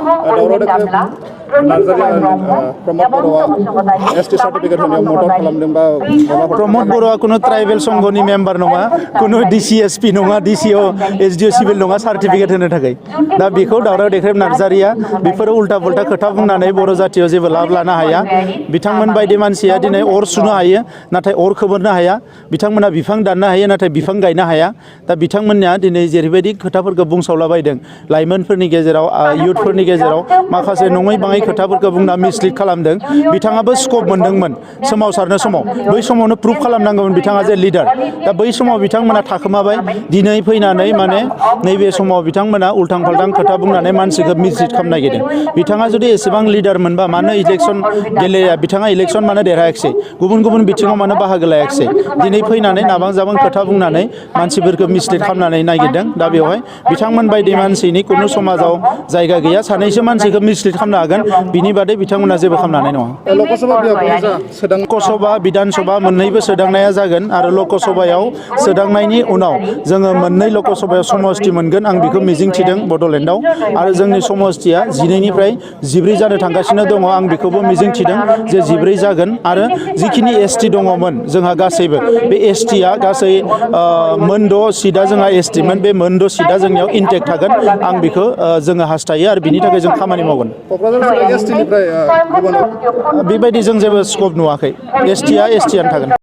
दावराव देख्रेब नार्जारि प्रमद बर'आ ST certificate होनायाव मदद खालामदों बा प्रमद बर'आ कुनु ट्राइबेल संघनि मेम्बार नङा, कुनु DCSP नङा, DCO SDO सिभिल नङा सार्टिफिकेट होनो थाखाय। दा बेखौ दावराव देख्रेब नार्जारिया बेफोरो उल्टा पुल्टा खोथा बुंनानै बर' जातियाव जेबो लाब लानो हाया। बिथांमोन बायदि मानसिया दिनै अर सुनो हायो नाथाय अर खोमोरनो हाया, बिथांमोना बिफां दाननो हायो नाथाय बिफां गायनो हाया। दा बिथांमोनहा दिनै जेरैबायदि खोथाफोरखौ बुंसावलाबायदों लाइमोनफोरनि गेजेराव युथफोरनि गेजेराव माखासे नङै बाङै खोथाफोरखौ बुंना मिसलिड खालामदों। बिथाङाबो स्कप मोनदोंमोन सोमावसारनो समाव, बै समावनो प्रुफ खालामनांगौमोन बिथाङा जे लिडार। दा बै समाव बिथांमोना थाखोमाबाय, दिनै फैनानै माने नैबे समाव बिथांमोना उल्थां फाल्थां खोथा बुंनानै मानसिखौ मिसलिड खालामनो नागिरदों। बिथाङा जुदि एसेबां लिडार मोनबा मानो इलेक्सन गेलेया, बिथाङा इलेक्सन मानो देरहायाखिसै, गुबुन गुबुन बिथिङाव मानो बाहागो लायाखिसै। दिनै फैनानै नाबां जाबां खोथा बुंनानै मानसिफोरखौ मिसलिड खालामनानै नागिरदों। दा बेवहाय बिथांमोन बायदि मानसिनि कुनु समाजाव जायगा गैया। सानैसो मानसिखौ मिसलिड खालामनो हागोन, बिनि बादै बिथांमोना जेबो खालामनो हानाय नङा। लकसभा बिधान सभा मोननैबो सोदांनाया जागोन आरो लकसभायाव सोदांनायनि उनाव जोङो मोननै लकसभायाव समस्ति मोनगोन, आं बेखौ मिजिंथिदों बड'लेण्डआव। आरो जोंनि समस्तिया 12निफ्राय 14 जानो थांगासिनो दङ, आं बेखौबो मिजिंथिदों जे 14 जागोन। आरो जिखिनि ST दङमोन जोंहा गासैबो बे STया गासै मोन6 सिटआ जोंहा STमोन, बे मोन6 सिटआ जोंनियाव इनटेक्ट थागोन। आं बेखौ जोङो हास्थायो आरो बिनि थाखाय जों खामानि मावगोन। बेबायदि जों जेबो स्कप नुवाखै। STया STयानो थागोन।